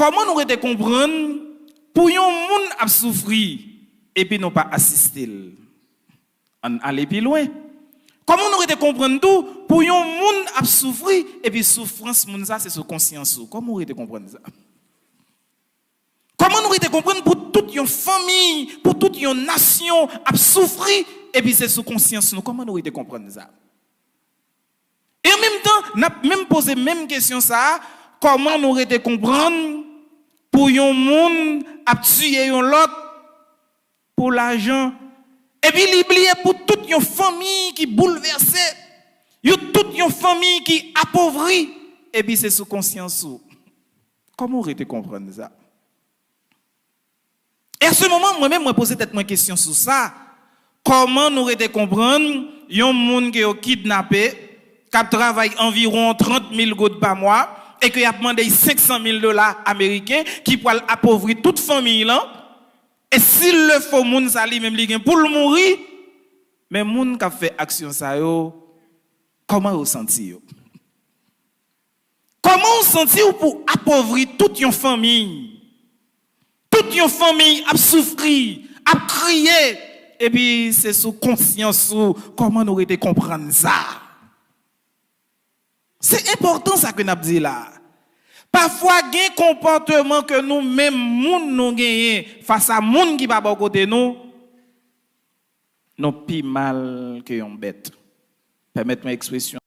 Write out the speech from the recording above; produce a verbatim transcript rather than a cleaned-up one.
Kòman nou rete konprann pou yon moun ap soufri epi nou pa asiste l? Ann ale pi lwen. Kòman nou rete konprann tou pou yon moun ap soufri epi soufrans moun sa se sou konsyans ou? Kòman ou rete konprann sa? Kòman nou rete konprann pou tout yon fanmi, pou tout yon nasyon ap soufri epi se sou konsyans nou? Kòman nou rete konprann sa? E an menm tan, n ap menm poze menm kesyon sa a, kòman nou rete konprann pou yon moun ap tiye yon lòt pou lajan, epi li bliye pou tout yon fanmi ki boulvèse, yon tout yon fanmi ki apovri, epi se sou konsyans ou? Kòman ou rete konprann sa? E a se moman, mwen menm, mwen poze tèt mwen kesyon sou sa. Kòman nou rete konprann yon moun ke yo kidnape, k ap travay anviwon trant mil goud pa mwa, e ke y ap mande y senk san mil dola ameriken ki pral apovri tout fanmi lan? E si l le fo moun sa li menm li gen pou l mouri, men moun k ap fè aksyon sa yo, kòman yo santi yo? Kòman w santi w pou apovri tout yon fanmi? Tout yon fanmi ap soufri, ap kriye, epi se sou konsyans ou. Kòman nou rete konprann sa? Se enpòtan sa ke n ap di la. Pafwa gen konpòteman ke nou menm moun nou genyen fas a moun ki pa bò kote nou, nou pi mal ke yon bèt. Pèmèt mwen ekspresyon